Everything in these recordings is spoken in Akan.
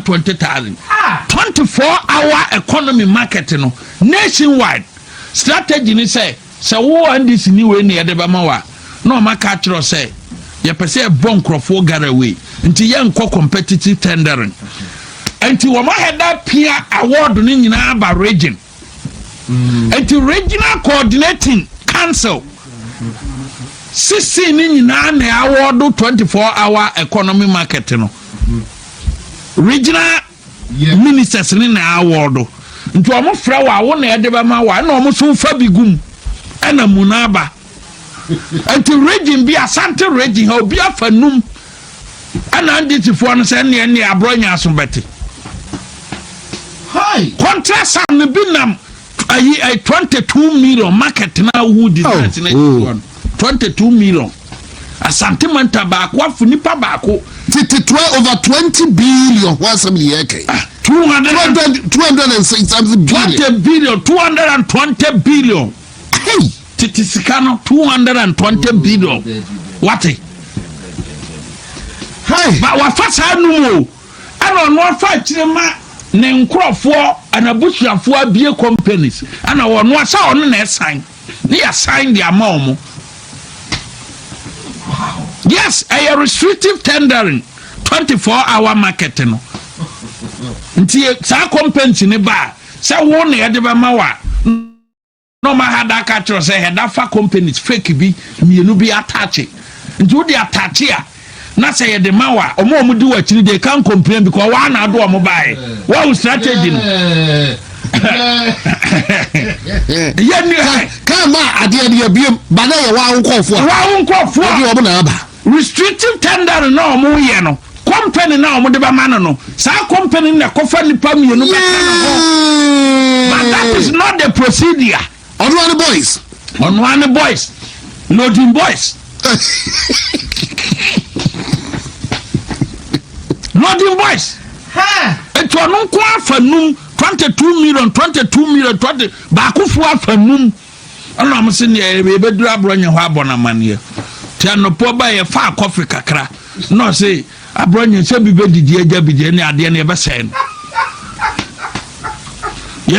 120,000. 24 hour economy market no, nationwide strategy ni sɛ wo NDC ni wei ne yɛde bɛma wa na ɔma ka kyerɛ sɛ yɛpɛ sɛ yɛbɔ nkurɔfoɔ garaway, nti yɛnkɔ competitive tendering, nti wɔn ahɛda pia award no nyinaa ba region, nti Regional Coordinating Council sisi ne nyinaa na award 24 hour economy market no. Regional ministers ne na award, nti wɔn frɛ wɔ awo na yɛde bɛma wɔ, ɛna wɔn nso fa bi gum ɛna mu n'aba. Nti region bi, Asante Region ha, obi afa num, ɛna NDC foɔ no sɛ ɛneɛ aborɔ nya aso bɛte. Contract sum no bi nam ayi ayi 22 million market na ahu designs na ɛti no 22 million. Asante manta baako afo nipa baako. Tete twa over 20 billion ho asɛm ne yɛ kɛ. 200 206 something billion. 20 billion, 220 billion. Hey. Tete sika no, 220 billion, wate? Hey. Ba wafa saa num o, ɛna ɔno afa akyire ma ne nkurɔfoɔ anabusuafoɔ abie companies, ɛna ɔno asa ɔno na ɛsan ne yɛsan de ama wɔn. Yes, ɛyɛ restrictive tendering, 24 hour market no. Nti saa companies ne ba a, sɛ wo na yɛde bɛma wa na ɔma ha da aka kyerɛ sɛ hɛda fa companies fake bi mmienu bi attach, nti wode attach a, na sɛ yɛde ma wa, ɔmo a ɔmo di wɔ akyiri, they can complain because wɔn ana ado ɔmo baeɛ. Wɔn strategy no yɛ ni ɛ. Kaa ma adeɛ de abiem ba na yɛ waa nkɔɔfoɔ a wɔn nkɔfoɔ wɔde wɔn na aba. Restrictive tender na ɔmo yɛ no, company na ɔmo de bɛma no, saa company na ɛkɔfa nipa mmienu bɛka ne ho, but that is not the procedure. Ɔno ani boys. Ɔno ani boys, loading boys, loading boys. Etu ɔno nko afa num, 22 million, 22 million, 20 baakofo afa num, ɛna ɔmo sɛ nea ebeduru aborɔ nyɛ hɔ abɔ n'amaneɛ. Tí anɔpɔ ba yɛ fa akɔfe kakra na ɔsɛ aborɔ nyɛ sɛ bi bɛ didi agya bi deɛ ne adeɛ no yɛbɛsɛɛ no,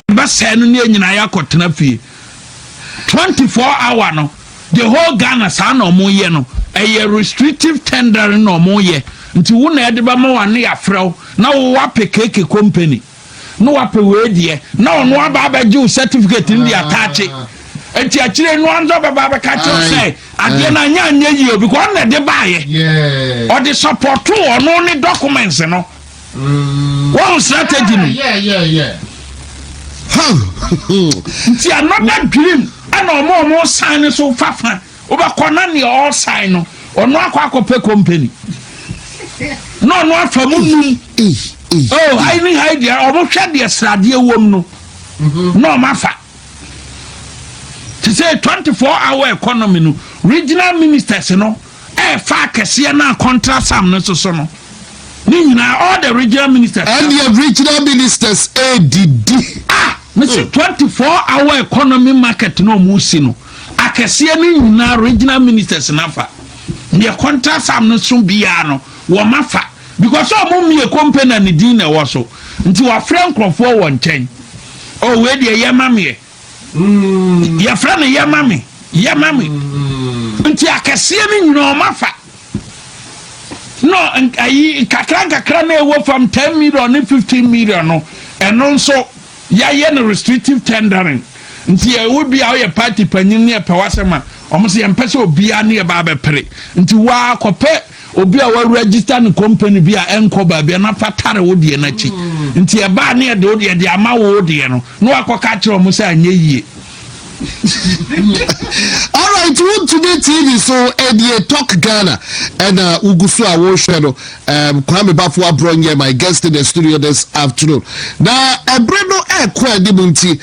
yɛbɛsɛɛ no ne yɛ nyinaa yɛakɔtena fie. 24 hour no, the whole Ghana saa na ɔmo yɛ no. Ɛyɛ restrictive tendering na ɔmo yɛ, nti wo na ɛde bɛma wa ne yɛafrɛ wo na wo wapɛ keke company na wapɛ wei deɛ na ɔno aba abɛgye wo certificate no de ataakye, nti akyire no anso bɛba abɛka kyerɛ sɛ adeɛ no anyɛ anyɛ yie o, because ɔno na ɛde baayɛ, ɔde support ɔno ne documents no. Wɔn strategy no. Nti another dream, ɛna ɔmo sign no so fafa, wobɛkɔ na nea ɔresign no, ɔno akɔ akɔpɛ company na ɔno afa mu num. Oh, hayi ne hayi deɛ, ɔmo hwɛ deɛ sradeɛ wɔ mu no na ɔmo afa. Te sɛ 24 hour economy no, regional ministers no ɛɛfa akɛseɛ na contract sum no soso no ne nyinaa, all the regional ministers. Ɛnneɛ regional ministers ɛɛdidi. Ah, mesi 24 hour economy market na ɔmo si no, akɛseɛ no nyinaa regional ministers nafa. Deɛ contract sum no so biara no, wɔn afa, because ɔmo mmie company na ne din na ɛwɔ so, nti wafrɛ nkurɔfoɔ wɔ nkyɛn. Oh, wei deɛ yɛ ma meɛ, yɛfrɛ no yɛ ma me, yɛ ma me. Nti akɛseɛ no nyinaa ɔmo afa no, ayi kakra nkakra na ɛwɔ fam, 10 million ne 15 million no, ɛno nso yɛayɛ no restrictive tendering. Nti ɛwɔ bi a ɔyɛ party panyin ne ɛpɛ wasɛm a, ɔmo sɛ yɛmpɛ sɛ obiara ne yɛba abɛpere, nti waa kɔpɛ obi a wɔregister ne company bi a ɛnkɔ baabi a nafa tare wo deɛ n'akyi. Nti ɛbaa ne yɛde wo deɛ de ama wo deɛ no na wakɔka kyerɛ ɔmo sɛ anyɛ yie. Alright, Wontumi TV so ɛdeɛ Talk Ghana ɛna wogu so a wohwɛ no. Kwame Bafo Aborɔnyɛ my guest in the studio this afternoon, na ɛberɛ no ɛɛkɔ anim, nti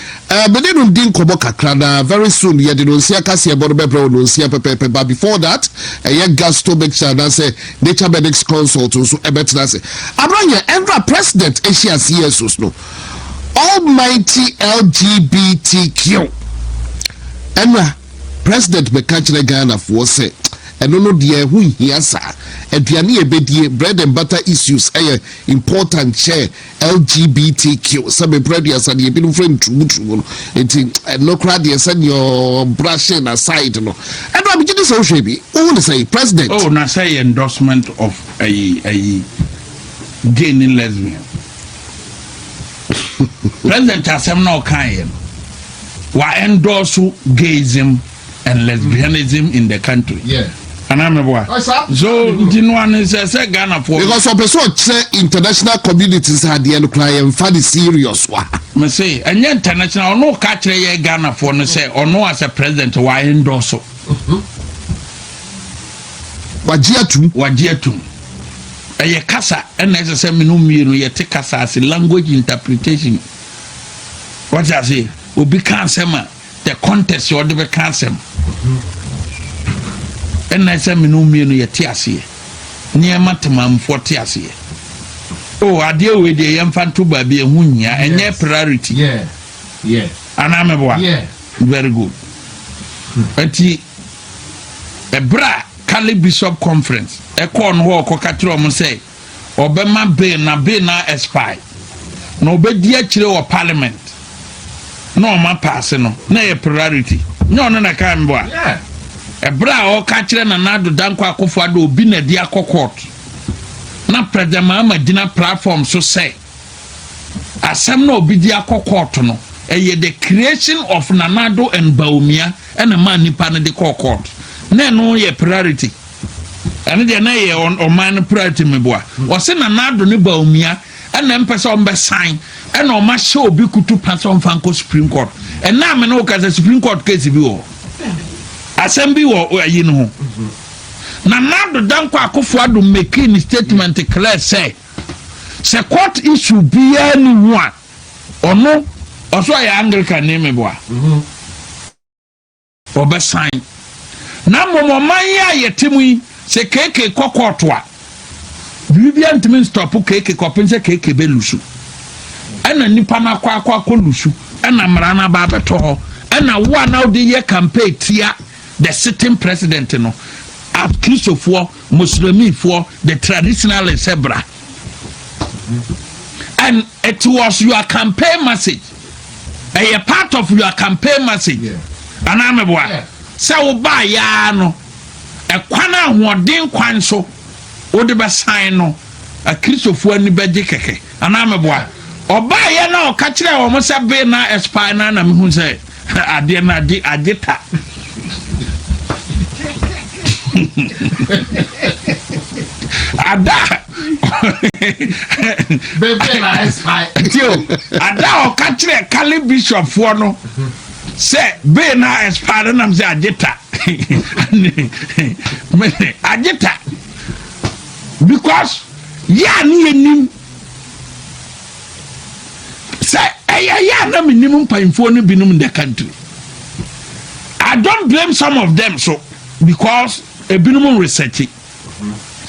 mene no di nkɔmmɔ kakra, na very soon yɛde no nsia kaseɛ bɔ no bɛbrɛ wo no nsia pɛpɛɛpɛ. But before that, ɛyɛ Gasto Mixture anaasɛ Nature Medics Consult nso ɛbɛtena ase. Aborɔnyɛ, ɛnra president ahyia CSOs no, almighty LGBTQ. Ɛnra president bɛka kyerɛ Ghanafoɔ sɛ Ɛno no deɛ, ɛho nhia saa. Aduane yɛ bɛdie, bread and butter issues ɛyɛ important kyɛ LGBTQ sɛ mepere aduasa deɛ ebinom frɛ nturumuturumu no. Nti ɛno koraa deɛ, sɛdeɛ ɔbrahye aside no, ɛno a megye di sɛ wohwɛ bi, wohu ne sɛ president. Oh, na sɛ yɛ endorsement of ɛyi gay ne lesbian. President asɛm na ɔka yɛ no, wa endorse gayism and lesbianism in the country. Anaa meboa? Oh, sir. So nti no ano sɛ Ghanafoɔ Because ɔpɛ sɛ ɔkyerɛ international community sɛ adeɛ no koraa yɛmfa ne serious wa. Me se ɛnyɛ international, ɔno ka kyerɛ yɛ Ghanafoɔ no sɛ ɔno as a president wa endorse. Wagye atum. Wagye atum. Ɛyɛ kasa ɛna ɛsɛ sɛ mene mmienu yɛte kasa ase, language interpretation. Wɔte ase, obi ka asɛm a, the context ɔde bɛka asɛm ɛna ɛsɛ mene mmienu yɛte aseɛ, nneɛma temamfoɔ te aseɛ. O, adeɛ wei deɛ, yɛmfa nto baabi, ɛho nyia, ɛnyɛ priority. Anaa meboa? Yeah. Very good. Nti ɛberɛ a Catholic Bishop Conference ɛkɔɔ no hɔ, ɔkɔka kyerɛ ɔmo sɛ ɔbɛma bill na bill na expire na ɔbɛdi akyire wɔ parliament na ɔma pass no, na ɛyɛ priority. Nyɛ ɔno na ka mboa? Yeah. Ɛberɛ a ɔka kyerɛ Nana Addo Dankwa Akufo Addo, obi na di akɔ court, na President Mahama gyina platform so sɛ asɛm na obi di akɔ court no, ɛyɛ the creation of Nana Addo and Bawumia ɛna maa nipa no de kɔɔ court, na ɛno yɛ priority. Ɛno deɛ, na yɛ ɔman no priority. Meboa? Ɔsɛ Nana Addo ne Bawumia ɛna mpɛ sɛ ɔmbɛsan ɛna ɔma hyɛ obi kutu pa sɛ ɔmfa nkɔ Supreme Court. Ɛna ame ne woka sɛ Supreme Court case bi wɔ hɔ, asɛm bi wɔ ayi no ho. Nana Addo Dankwa Akufo Addo making ne statement clear sɛ court issue biara ni ho a, ɔno ɔso ɔyɛ Anglican ne, meboa, ɔbɛsan. Na mmom ɔman yi a yɛte mu yi, sɛ keeke kɔ court a, biribiara ntumi nstop keeke kɔpem sɛ keeke bɛ lose. Ɛna nipa no akɔ lose, ɛna mmara no aba abɛtɔ hɔ, ɛna wo a na wode yɛ campaign tia the sitting president no, Akristofoɔ, Muslimifoɔ, the traditionalists sɛ bra, and it was your campaign message, ɛyɛ part of your campaign message. Anaa meboa? Yeah. Sɛ wobaa yaa no, ɛkwan a ahoɔden kwan so wode bɛsan no, Akristofoɔ ani bɛgye kɛkɛ. Anaa meboa? Ɔbaayɛ na ɔka kyerɛ wɔn sɛ bill na expire na mehu sɛ adeɛ no agye ta. Ada Baby na expire. Tio, ada a ɔka kyerɛ Catholic bishopfoɔ no sɛ bill na expire nam sɛ agye ta, agye ta, because yɛ a ne yɛnim sɛ ɛyɛ yɛ a na menim mpanyinfoɔ no binom in the country. I don't blame some of them so, because ebinom research.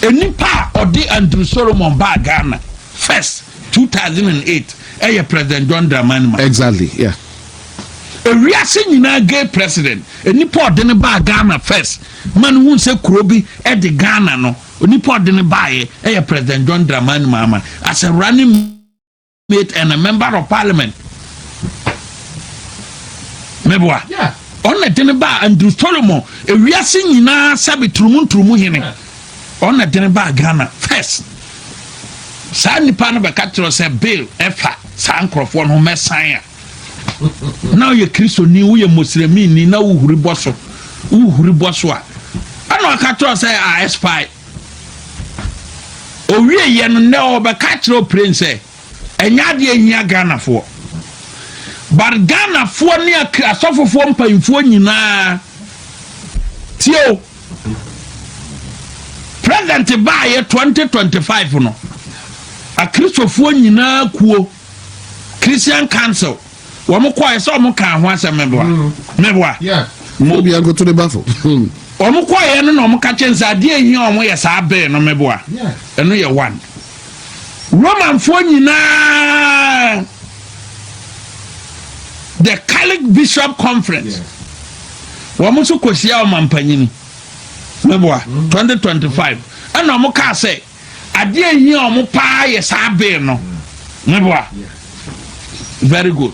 Enipa a ɔde Andrew Solomon baa Ghana first, 2008, ɛyɛ President John Dramani Mahama. Ewiase nyinaa gay president, enipa ɔde ne baa Ghana first ma no hu sɛ kuro bi ɛde Ghana no, onipa ɔde ne baayɛ ɛyɛ President John Dramani Mahama as a running mate and a member of parliament. Meboa? Yeah. Ɔna de ne baa, Andrew Solomon, ewiase nyinaa sɛbi turumu nturumu hene, ɔna de ne baa Ghana first. Saa nipa no bɛka kyerɛ sɛ bill ɛfa saa nkurɔfoɔ no ho mɛsan a, na woyɛ Kristoni, woyɛ Muslimini, na wohuri bɔ so, wohuri bɔ so a, ɛna ɔka kyerɛ sɛ a expire. Owie yɛ no, nnɛ ɔbɛka kyerɛ ɔpren sɛ ɛnyɛ adeɛ hia Ghanafoɔ, but Ghanafoɔ ne asɔfofoɔ mpanyinfoɔ nyinaa tie o. President baayɛ 2025 no, Akristofoɔ nyinaa kuo, Christian Council, wɔn kɔɛ sɛ wɔn ka ho asɛm. Meboa, meboa? Yeah. Mo. Obi akoto ne bafo. Wɔn kɔɛ no na wɔn ka kyɛn sɛ adeɛ ehia wɔn yɛ saa bɛɛ no. Meboa? Ɛno yɛ one. Romanfoɔ nyinaa, the Catholic Bishop Conference, wɔn nso kɔhyia ɔmampanyini. Meboa, 2025 ɛna ɔmo kaa sɛ adeɛ ehia ɔmo paa yɛ saa bill no. Meboa, very good.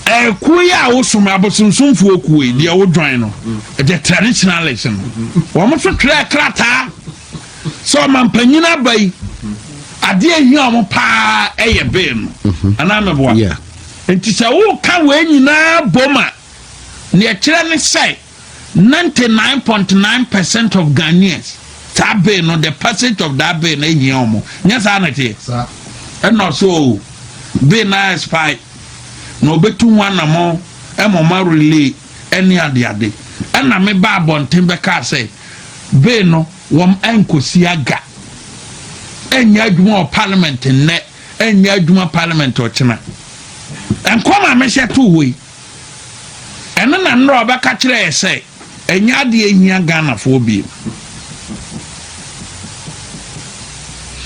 Ɛkuo yi a wosom, abosomsomfoɔ kuo yi deɛ wodwan no, the traditionalist no, wɔn nso twerɛ krataa sɛ ɔmampanyin aba yi, adeɛ ehia ɔmo paa ɛyɛ bill no anaa meboa? Yeah. Nti sɛ woka wei nyinaa bom a, neɛ kyerɛ ne sɛ 99.9% of Ghanaians, saa bill no, the passage of that bill no ehia ɔmo. Nyɛ saa na teɛ? Ɛna ɔso o, bill na expire na obetu ho anamɔ ɛma ɔma relay ɛne adeade. Ɛna me ba abɔnten bɛka sɛ bill no wɔn ɛnkosi aga, ɛnyɛ adwuma wɔ parliament nnɛ, ɛnyɛ adwuma parliament ɔkyena. Nkɔm a mehyɛ to hɔ yi, ɛno na nnora ɔbɛka kyerɛ yɛ sɛ ɛnyɛ adeɛ hia Ghanafoɔ bio.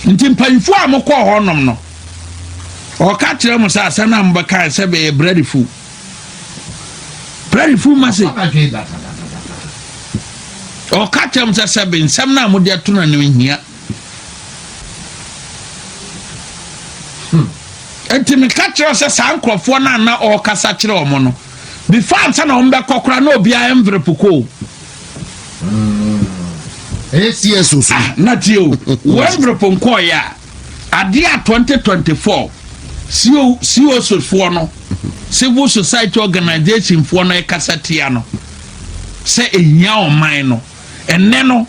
Nti mpanyinfoɔ a mokɔɔ hɔnom no, ɔka kyerɛ mo sɛ asɛm no a mobɛka sɛ bɛyɛ brɛdifu brɛdifu ma se ɔka kyerɛ mo sɛ sɛbe nsɛm no a mode ato no no hia. Nti meka kyerɛ sɛ saa nkurɔfoɔ no a na ɔrekasa kyerɛ ɔmo no, before ansa na ɔmo bɛkɔ koraa na obiara envelope kɔ o. Ɛyɛ cs so. Ah, na tie o, wɔ envelope nkɔɔyɛ a, adeɛ a 2024 CO COS foɔ no, civil society organisation foɔ no ɛkasa tia no sɛ ehia ɔman no, ɛnɛ no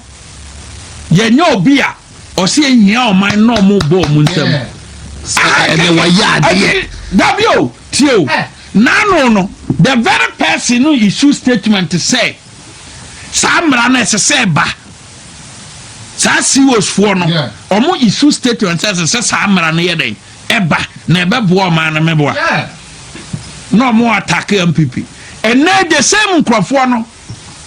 yɛnyɛ obi a ɔsi ehia ɔman no na ɔmo bɔ ɔmo nsam. Ɛnɛ wɔyɛ adeɛ. Dabi o, tie o, nano no, the very person no issue statement sɛ saa mmara no ɛsɛ sɛ ɛba. Saa COs foɔ no, ɔmo issue statement sɛ ɛsɛ sɛ saa mmara no yɛ dɛn ɛba na ɛbɛboa ɔman no. Mɛboa na ɔmo attack NPP. Ɛnɛ the same nkurɔfoɔ no,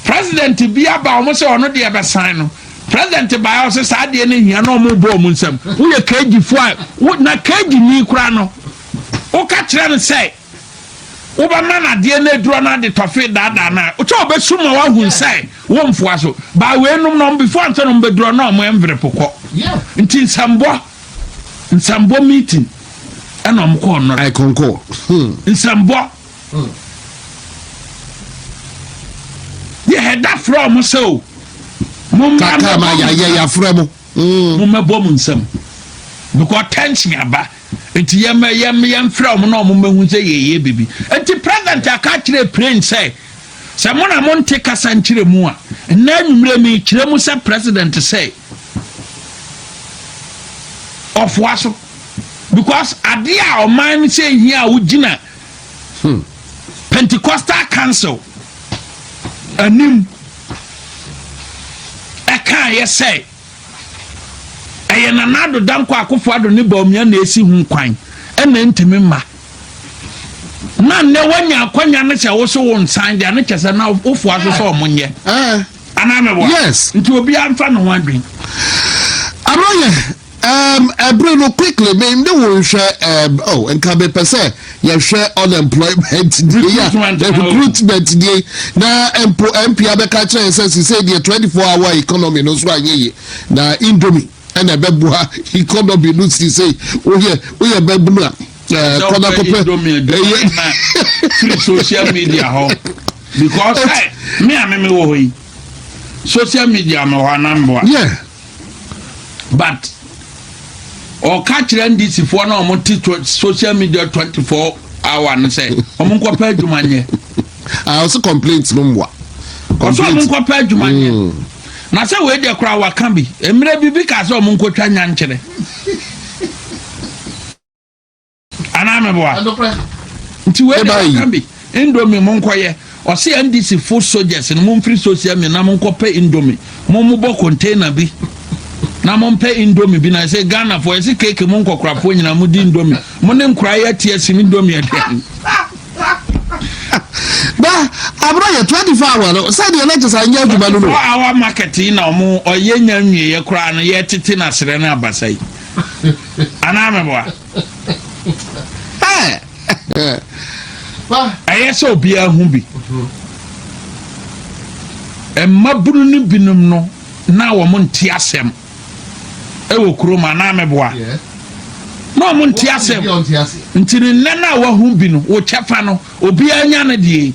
president bi aba, ɔmo sɛ ɔno deɛ ɛbɛsan no. President baa, ɔsɛ saa adeɛ no hia na ɔmo bɔ ɔmo nsam. Woyɛ KG foɔ a wo na KG ni koraa no, woka kyerɛ no sɛ wobɛma no adeɛ no aduro no ade tɔfe daadaa no a, sɛ ɔbɛsu ma woahu sɛ womfoa so. Baa weinom no, before ansa na ɔmbɛduro na ɔmo envelope kɔ. Nti nsɛmbɔ meeting ɛna ɔmo kɔɔ no. I concur. Nsɛmbɔ yɛ hɛda frɛ ɔmo sɛ o, mommra Kaka ma mmɛbɔ mo yɛayɛ nsam. yɛafrɛ mo. Mommɛbɔ mo nsam because tension aba, nti yɛmɛ yɛm yɛmfrɛ ɔmo na ɔmo mmɛhu sɛ yɛyɛ bibi. Nti president aka kyerɛ plane sɛ sɛ mo na monte kasa nkyerɛ mu a, nnɛ anwummerɛ mi kyerɛ mu sɛ president sɛ ɔfoa so because adeɛ a ɔman no sɛ hia a wogyina Pentecostal Council anim ɛkaayɛ sɛ ɛyɛ Nana Addo Dankwa Akufo Addo ne Bawumia na esi ho kwan ɛna ntumi mma, na nnɛ wanya akwanya no sɛ woso wo nsan deɛ no kyɛ sɛ na wofoa so sɛ ɔmo nyɛ anaa mɛboa? Yes. Nti obiara mfa ne ho adwen. Abrɔyɛ ɛbere no, quickly, me ne wo nhwɛ oh, nka mepɛ sɛ yɛhwɛ unemployment deɛ yi a Recruitment. Recruitment deɛ na mpo MP abɛka kyerɛ yɛn sɛ sisei deɛ 24 hour economy no nso anyɛ yie na Indomie ɛna ɛbɛboa economy no. Sisei woyɛ bɛbunu a kɔna kɔpɛ Indomie adwuma na firi social media hɔ because ɛ me a me me wɔ hɔ yi, social media me hɔ anamboa. But ɔka kyerɛ NDC foɔ na ɔmo te social media 24 hour no sɛ ɔmo nkɔpɛ adwuma nyɛ. Ah, ɔsɛ complaint no mmoa. Ɔsɛ ɔmo nkɔpɛ adwuma nyɛ na sɛ wei deɛ koraa waka bi mmerɛ bi bi ka sɛ ɔmo nkɔtwa nyankyerɛ anaa meboa? Nti wei deɛ waka bi, Indomie mo nkɔyɛ. Ɔsɛ NDC foot soldiers no, momfiri social media na monkɔpɛ Indomie, mo mobɔ container bi na mompɛ Indomie bi na ɛsɛ Ghanafoɔ yɛsɛ keeke mo nkɔkorafoɔ nyinaa modi Indomie, mo ne nkora yɛ ate asim Indomie aduane. Na aborɔ yɛ 24 hour no sɛdeɛ na kyɛ sɛ anyɛ adwuma no. 4 hour market yi na ɔmo ɔyɛ nya nwieɛ koraa no, yɛtete no aserɛ no abasa yi anaa meboa? Ɛyɛ sɛ obiara hu bi. Mmabunu no binom no na wɔn nte asɛm ɛwɔ kurom anaa mɛboa na wɔn nte asɛm. Nti ne nnɛ no a wahu bi no, wo kyɛfa no, obiara nya no deɛ.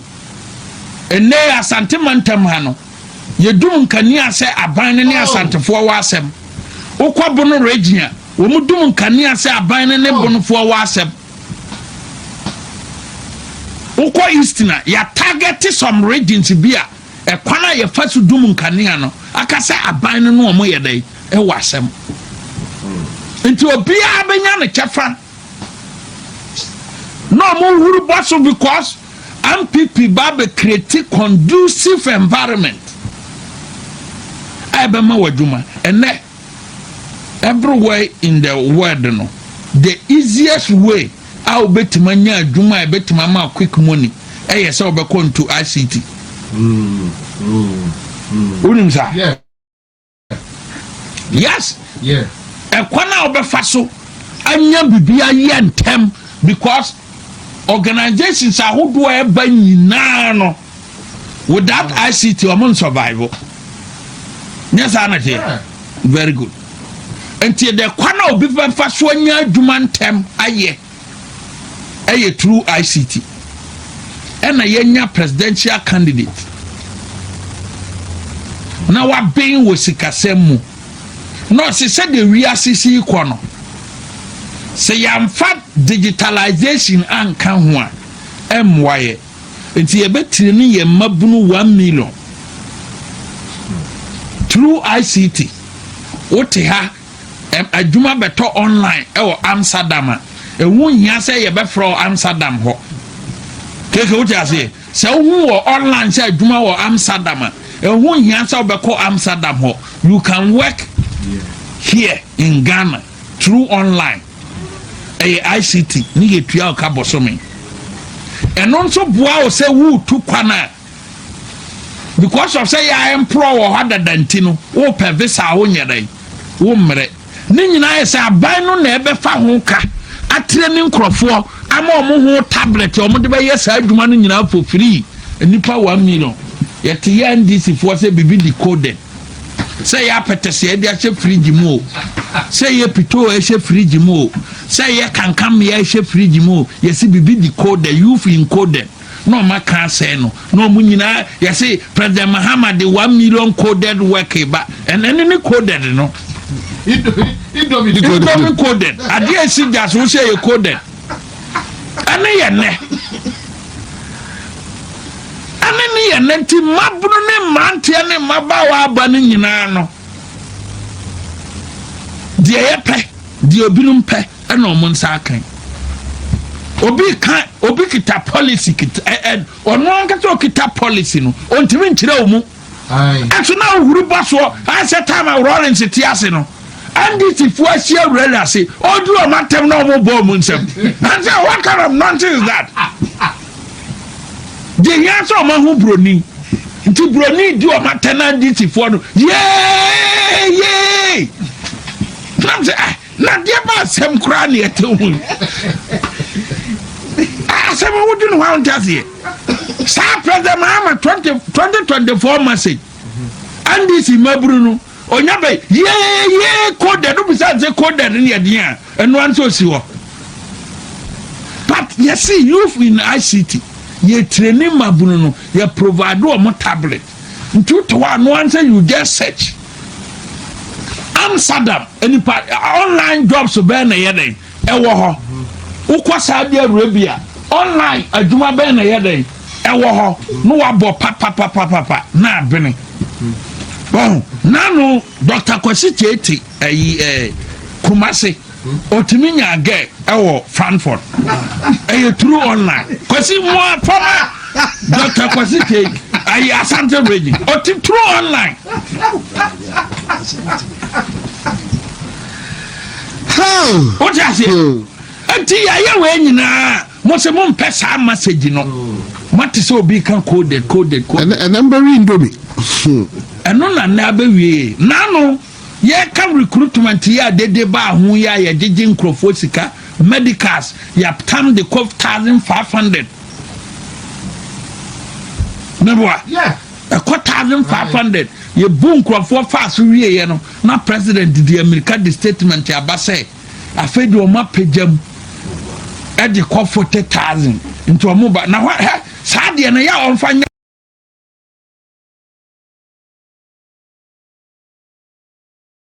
Ɛnnɛ Asante mantam ha no, yɛdum nkanea sɛ aban no ne Asantefoɔ wɔ asɛm. Wokɔ Bono Region a, wɔn dum nkanea sɛ aban no ne Bonofoɔ wɔ asɛm. Wokɔ East na yɛatarget some regions bi a, ɛkwan a yɛfa so dum nkanea no aka sɛ aban no ne wɔn yɛ dɛn ɛwɔ asɛm. Nti obiara bɛnya ne kyɛfa na wɔn huru bɔ so because NPP ba bɛ create conducive environment a ɛbɛma wɔ adwuma. Ɛnɛ everywhere in the world no, the easiest way a wobɛtumi anya adwuma a ɛbɛtumi ama quick money ɛyɛ sɛ wobɛkɔ into ICT. Wonim saa? Yeah. Yes. Ɛkwan a wobɛfa so anya biribi ayɛ ntɛm, because organizations ahodoɔ a ɛba nyinaa no, without ICT ɔmo nsurvive. Nyɛ saa na teɛ? Very good. Nti the kwan a obi bɛfa so anya adwuma ntɛm ayɛ ɛyɛ through ICT. Ɛna yɛnya presidential candidate na wabɛn wɔ sikasɛm mu na ɔsi sɛdeɛ wiase si kɔ no, sɛ yɛamfa digitalization anka ho a, ɛmmoa yɛ. Nti yɛbɛtiri ne yɛn mmabunu 1 million through ICT. Wote ha, adwuma bɛtɔ online ɛwɔ Amsterdam a, ɛho nhia sɛ yɛbɛfrɛ wɔ Amsterdam hɔ keke. Wote aseɛ? Sɛ wohu wɔ online sɛ adwuma wɔ Amsterdam a, ɛho nhia sɛ wobɛkɔ Amsterdam hɔ. You can work here in Ghana through online. Ɛyɛ ICT ne yɛtua ɔka bɔsome. Ɛno nso boa wo sɛ woretu kwan a, because of sɛ yɛ mporɔ wɔ hɔ dada nti no, wopɛ visa a, wonyɛ dɛn, wo mmerɛ ne nyinaa yɛ sɛ aban no na ɛbɛfa ho ka atirɛ ne nkurɔfoɔ ama ɔmo ho tablet a ɔmo de bɛyɛ saa adwuma no nyinaa for free. Nipa 1 million. Yɛte yɛ NDC foɔ sɛ biribi decoded, sɛ yɛ apɛtɛsɛ yɛde ahyɛ fridge mu o, sɛ yɛ pito a ɛhyɛ fridge mu o, sɛ yɛ kankanmea ɛhyɛ fridge mu o, yɛsi biribi decoded, youth encoded, na ɔmo aka asɛn no na ɔmo nyinaa yɛsi President Mahama de 1 million coded work ba. Ɛnɛ ne coded no. Indomie. Indomie coded, adeɛ esi gya so sɛ yɛ coded. Ɛne yɛ nɛ, ɛne ne yɛ nɛ. Nti mmabunu ne mmeranteɛ ne mmabaawa aba no nyinaa no, deɛ yɛpɛ, deɛ obinom pɛ, ɛna ɔmo nsa akan. Obi ka, obi kita policy, kita ɛ ɛ ɔno ankasa okita policy no, ontumi nkyerɛ wɔn mu. Ɛnso na ohuru bɔ soɔ asɛ time a Rawlings te ase no, NDC foɔ ahyia awurari ase, ɔdi ɔmo atɛm na ɔmo bɔ ɔmo nsam. And say, what kind of nonsense is that? Deɛ hia sɛ ɔmo aho broni nti broni di ɔmo atɛm na NDC foɔ no yee yee nam sɛ, ah, na deɛ ba asɛm koraa ne ɛte ho yi, asɛm a wodi no hɔ a wonte aseɛ. Saa President Mahama 2024 message, NDC mmabunu no onya bɛ yee coded no, bisa sɛ coded no yɛ den a, ɛnoa nso osi hɔ. But yɛsi youth in ICT, yɛ training mmabunu no, yɛ provide wɔn tablet. Nti wote hɔ a, noa sɛ you just search Amsterdam nipa online jobs bɛɛ na ɛyɛ dɛn ɛwɔ hɔ. Wokɔ Saudi Arabia, online adwuma bɛɛ na ɛyɛ dɛn ɛwɔ hɔ, na wabɔ papapapapa na abene ɔn nanu. Dr Kwasi Kyeete ɛyi Kumase, otumi nya gɛ ɛwɔ Frankfurt, ɛyɛ through online. Kwasi mua former Dr Kwasi Kyeete ɛyɛ Asante Region, ɔti through online. Wote aseɛ? Nti yɛayɛ wei nyinaa, mo sɛ mompɛ saa message no. Moate sɛ obi ka coded, coded, coded. Ɛnɛ mbɛwi Indomie. Ɛno na nnɛ abɛwie nano yɛka recruitment yɛ a dede baa ho yɛ a yɛgyegye nkurɔfoɔ sika, medicals yɛatam de kɔ 1500 meboa. Ɛkɔ 1,500. Yɛbu nkurɔfoɔ faa so wieɛ no, na president di amirika de statement aba sɛ afei de ɔmo apagya mu ɛde kɔ 40,000. Nti ɔmo ba na hɔ hɛ saa deɛ no yɛ a ɔmfa nyɛ.